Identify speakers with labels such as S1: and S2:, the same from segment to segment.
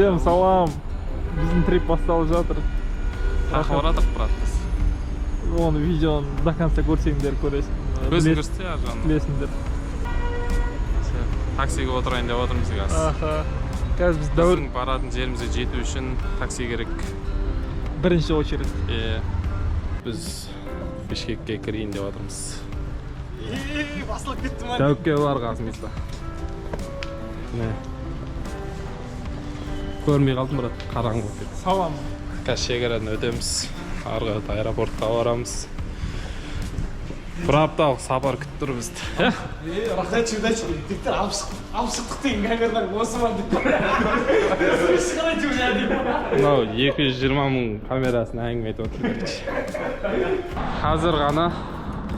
S1: Всем салам. Біздің трип басталып жатыр.
S2: Қаяққа баратырық, брат, біз?
S1: Оны видеоны до конца көрсеңдер көресің.
S2: Өзің көрсете ар жағынан.
S1: Білесіңдер.
S2: Таксиге отырайын деп отырмыз қазір.
S1: Аха. Қазір біз дәуір
S2: Біздің баратын жерімізге жету үшін такси керек.
S1: Бірінші очередь.
S2: Е, біз Бішкекке кірейін деп жатырмыз.
S3: Басылып кетті ма?
S2: Тәуекке бар қасымызда. Міне. Көрмей қалдым, брат, қараңғы болып кетті.
S1: Салам.
S2: Қазір шекарадан өтеміз. Ары қарата аэропортқа барамыз. Бір апталық сапар күтіп тұр бізді. Иә?
S3: Удачи, удачи. Жігіттер, алып шықтық, алып шықтық деген камерадан осы ма деп. Шығарайын уже деп.
S2: Мынау 220 мың камерасына әңгіме айтып отыр, короче. Қазір ғана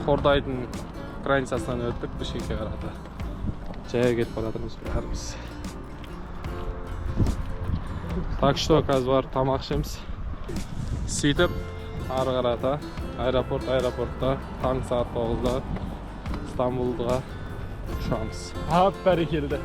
S2: Қордайдың границасынан өттік Бішкекке қарата. Жаяу кетіп бара жатырмыз бәріміз. Так что қазір барып тамақ ішеміз. Сөйтіп ары қарата аэропорт, аэропортта таңғы сағат 9-да Стамбулға ұшамыз.
S1: Ап, бәрекелді.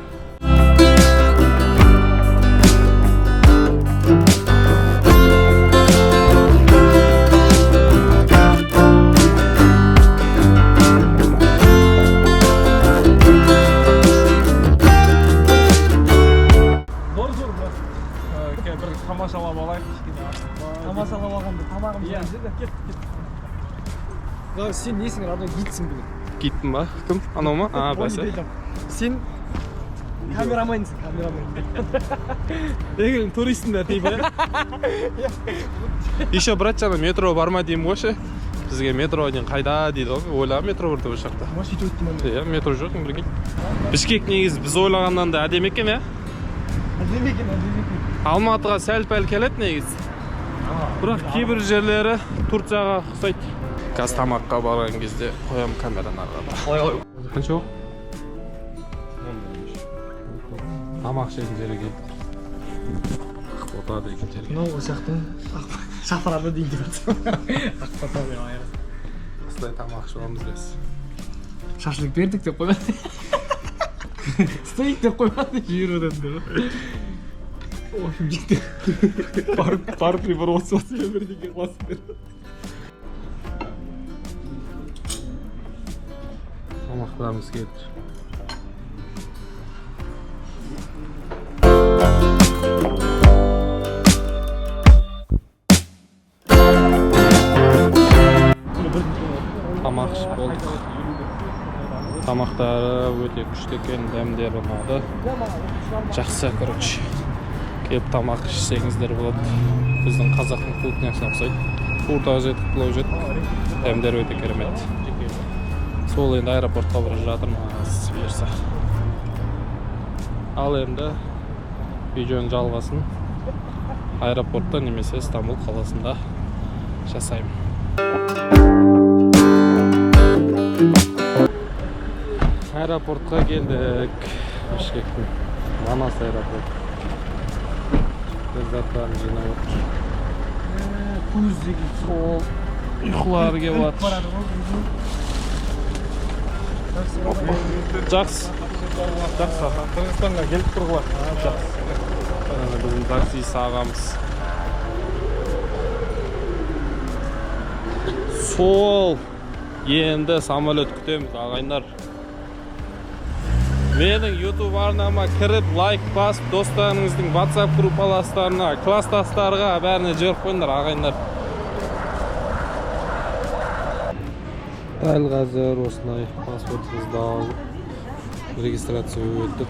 S1: Зор, зор, брат. Бір тамашалап алайық кішкене.
S3: Тамашалап алғанда тамағымыз
S1: Иә.
S3: жеді. Кет, кет. Сен несің, родной, гидсің бүгін.
S2: Киттің ба? Кім? Анау ма? А, бәсе.
S3: Сен камераменсің, камерамен.
S1: Егер туристіңдер деймін, иә?
S2: Еще, брат, жаңа метро бар ма деймін ғой ше. Бізге метро дейін қайда дейді ғой. Ойлағам, метро бар деп осы жақта.
S3: Может, сөйтіп өтті ма?
S2: Иә, метро жоқ, прикинь. Бішкек негізі біз ойлағаннан да әдемі екен, иә?
S3: Әдемі екен, әдемі екен.
S2: Алматыға сәл пәл келеді негізі. Бірақ кейбір жерлері Турцияға ұқсайды. Қазір тамаққа барған кезде қоямын камераны ары қарата.
S3: Қалай, қалай?
S2: Қанша ол? Тамақ ішетін жерге келдік. Ақбота деген жерге.
S3: Мынау осы жақтың шафраны дейін деп жатсам. Ақбота деп айырасың.
S2: Осылай тамақ ішіп аламыз біз.
S3: Шашлык бердік деп қоймады. Стейк деп қоймады, жіберіп отырды.
S1: В общем, жігіттер, барып, барып прибор осы осымен бірдеңе қыласыңдар.
S2: Тамақтарымыз келді. Тамақ ішіп болдық. Тамақтары өте күшті екен, дәмдері ұнады. Жақсы, короче. Келіп тамақ ішсеңіздер болады. Біздің қазақтың кухнясына ұқсайды. Қуырдақ жедік, плов жедік. Дәмдері өте керемет. Сол енді аэропортқа бара жатырмыз, бұйырса. Ал енді видеоның жалғасын аэропортта немесе Стамбул қаласында жасаймын. Аэропортқа келдік. Бішкектің Манас аэропорты. Біз заттарын жинап отыр.
S3: Көз деген.
S2: Сол ұйқылары келіп жатыр.
S3: Барады ғой.
S2: Жақсы. Жақсы.
S1: Қырғызстанға келіп тұрғыла.
S2: Жақсы. Ана біздің таксист ағамыз. Сол енді самолет күтеміз, ағайындар. Менің YouTube арнама кіріп, лайк басып, достарыңыздың WhatsApp группаластарына, класстастарға бәріне жіберіп қойыңдар, ағайындар. Дәл қазір осылай паспортымызды алып, регистрация өтіп,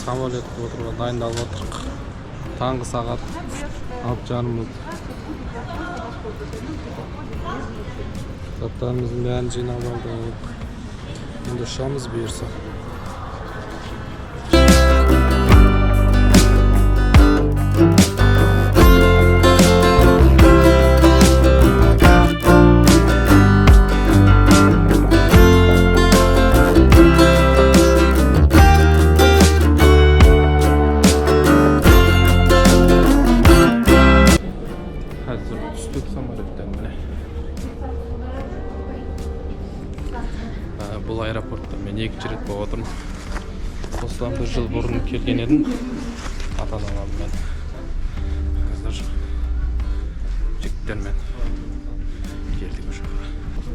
S2: самолетке отыруға дайындалып отырмық. Таңғы сағат 6:30 болды. Заттарымыздың бәрін жинап алдық. Енді ұшамыз, бұйырса. Қазір түстік самолеттен, міне. Бұл аэропортта мен екінші рет болып отырмын. Осыдан бір жыл бұрын келген едім. Ата аналарыммен, қазір жігіттермен келдік ол жаққа.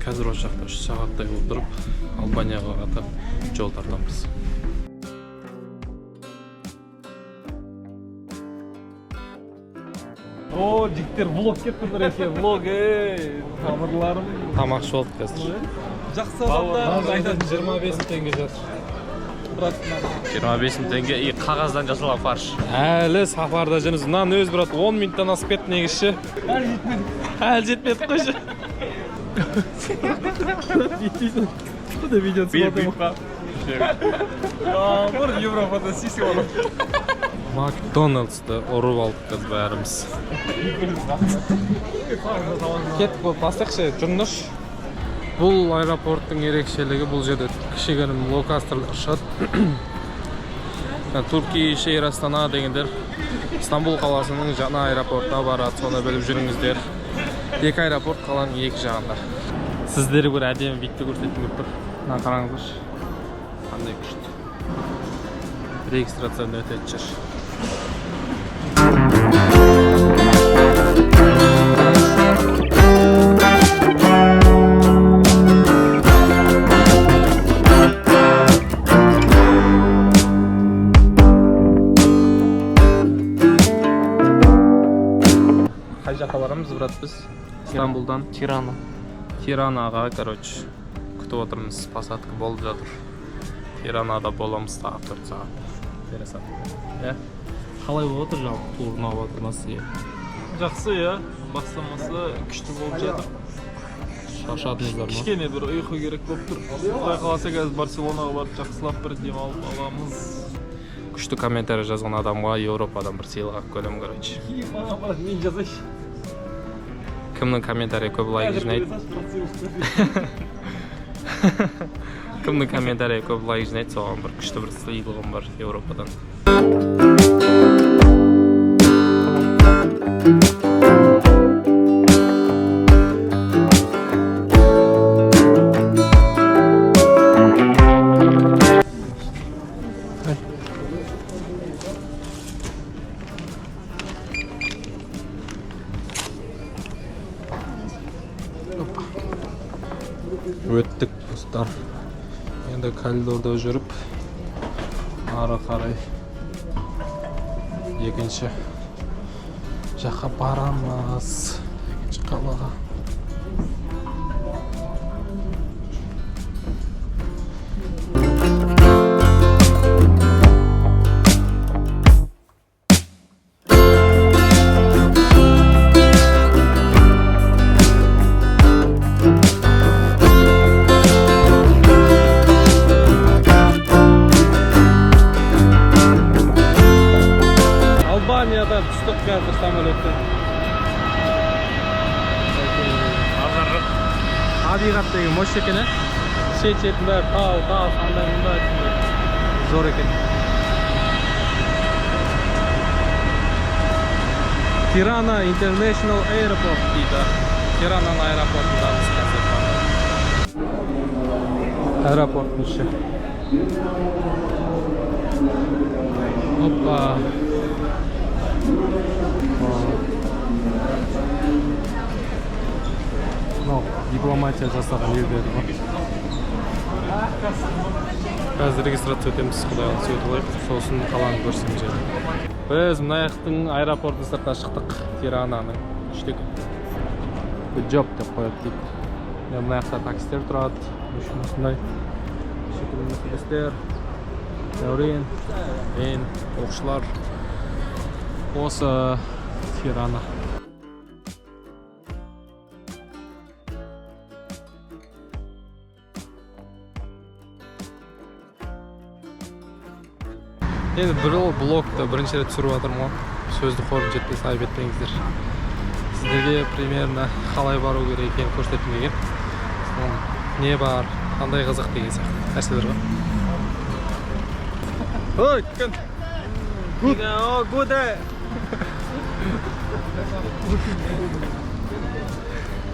S2: Қазір осы жақта 3 сағаттай отырып, Албанияға қарата жол тартамыз.
S1: О, жігіттер, влог кетті, нұреке, влог, ей, тамырларым.
S2: Тамақ ішіп алдық қазір.
S1: Жақсы адамдар айтатын.
S2: 25 000 теңге жатыр.
S1: Брат.
S2: 25 000 теңге и қағаздан жасалған фарш. Әлі сапарда жүрміз. Мынаның өзі, брат, 10 минуттан асып кетті негізі ше.
S1: Әлі жетмедік.
S2: Әлі жетпедік қой ше.
S1: Бұл видео түсіп. Бір Европада сисек алып.
S2: Макдональдсты ұрып алдық қазір бәріміз. Кеттік болып бастайықшы, жүріңдерші. Бұл аэропорттың ерекшелігі: бұл жерде кішігірім лоукостерлер ұшады. Turkish Air Астана дегендер Стамбул қаласының жаңа аэропортына барады, соны біліп жүріңіздер. Екі аэропорт қаланың екі жағында. Сіздерге бір әдемі видті көрсеткім келіп тұр. Мына қараңыздаршы, қандай күшті. Регистрациядан өтетін жер. Қай жаққа барамыз, брат, біз Стамбулдан?
S3: Тирана.
S2: Тиранаға, короче, күтіп отырмыз, посадка болып жатыр. Тиранада боламыз тағы 4 сағат. Пересадка. Иә, қалай болып жатыр жалпы, тур ұнап жатыр ма сізге?
S1: Жақсы, иә, бастамасы күшті болып жатыр.
S2: Шаршадыңыздар ма?
S1: Кішкене бір ұйқы керек болып тұр. Құдай қаласа, қазір Барселонаға барып, жақсылап бір демалып аламыз.
S2: Күшті комментарий жазған адамға Еуропадан бір сыйлық алып келемін, короче.
S1: Маған, брат, мен жазайыншы.
S2: Кімнің комментарийі көп лайк жинайды, кімнің комментарийі көп лайк жинайды, соған бір күшті бір сыйлығым бар Еуропадан. Өттік, достар. Енді коридорда жүріп, ары қарай екінші жаққа барамыз, екінші қалаға. Албаниядан түстік қазір самолеттен. Табиғат деген мощь екен, ә, шет шетін бәрі тау, тас, андай мындай зор екен. Тирана International Airport дейді. Тирананың аэропортындамыз қазір. Аэропорттың іші. Опа. Мынау дипломатия жасаған елдер ғой. Қазір регистрация өтеміз, құдай қаласа, өтіп алайық, сосын қаланы көрсем жер. Біз мына жақтың аэропортының сыртына шықтық Тирананың. Күшті екен. Good job деп қояды дейді. Міне, мына жақта таксилер тұрады, в общем, осындай неше түрлі мерседестер. Дәурен мен, оқушылар, осы Тирана. Енді бір блогты бірінші рет түсіріп жатырмын ғой, сөзді қорым жетпес, айып етпеңіздер. Сіздерге примерно қалай бару керек екенін көрсеткім келген. Соны, не бар, қандай қызық деген сияқты нәрселер ғой. Ой, күн.
S1: О, good.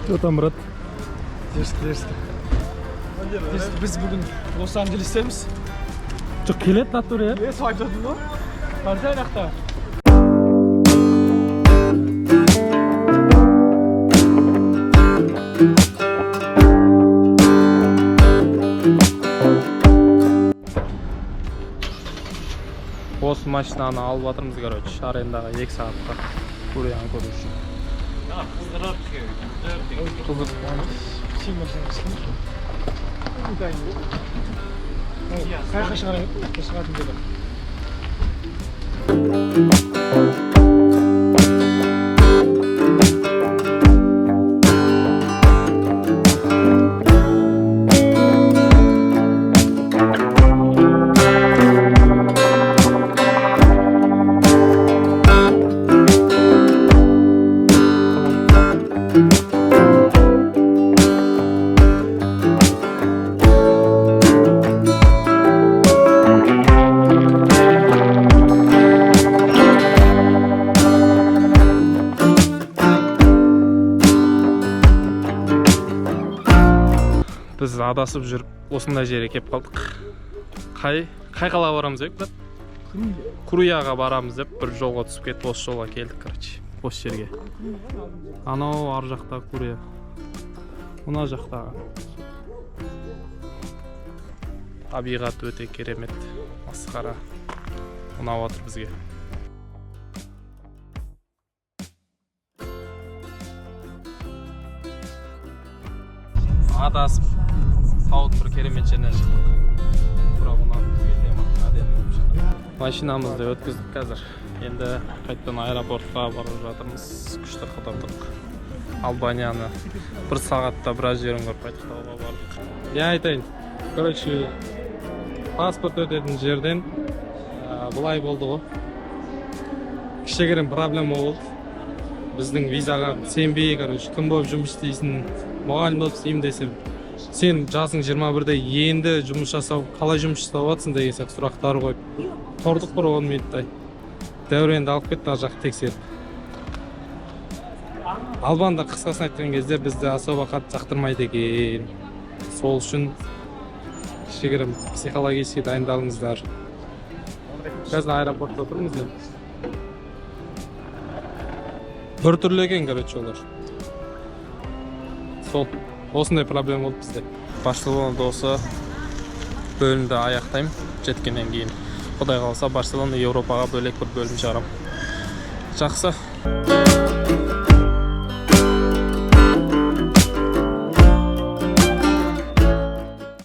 S2: Что там, брат?
S3: Дерзко, дерзко. Біз бүгін Лос Анджелестеміз.
S2: Жоқ, келеді натуре.
S3: Е, сол айтып отырмын ғой. Барса, ана жақта.
S2: Осы машинаны алып жатырмыз, короче, арендаға 2 сағатқа, Курияны көру үшін. Қыздырып.
S3: Сен машина дайын. Қай жаққа шығарайын? Шығатын деді.
S2: Біз адасып жүріп, осындай жерге келіп қалдық. Қай қалаға барамыз деп, брат? Круяға барамыз деп бір жолға түсіп кетіп, осы жолға келдік, короче, осы жерге. Анау ар жақта Курия, мына жақтағы табиғат өте керемет, масқара ұнап жатыр бізге. Адасып, таудың бір керемет жеріне шықтық, бірақ ұнады бізге тема, әдемі болып шықты. Машинамызды өткіздік, қазір енді қайтадан аэропортқа барып жатырмыз. Күшті қыдырдық Албанияны, бір сағатта біраз жерін көріп қайттық, тауға бардық. Не айтайын, короче, паспорт өтетін жерден былай болды ғой, кішігірім проблема болды. Біздің визаға сенбей, короче, кім болып жұмыс істейсің, мұғалім болып істеймін десем, сен жасың 21-де, енді жұмыс жасау, қалай жұмыс жасап жатрсың деген сияқты сұрақтар қойып тұрдық бір 10 минуттай. Дәуренді алып кетті ар жақты тексеріп. Албандар, қысқасын айтқан кезде, бізді особо қатты жақтырмайды екен. Сол үшін кішігірім психологически дайындалыңыздар. Қазір аэропортта тұрмыз енді. Біртүрлі екен, короче, олар. Сол осындай проблема болды бізде. Барселонада осы бөлімді аяқтаймын. Жеткеннен кейін, құдай қаласа, Барселона, Еуропаға бөлек бір бөлім шығарамын. Жақсы.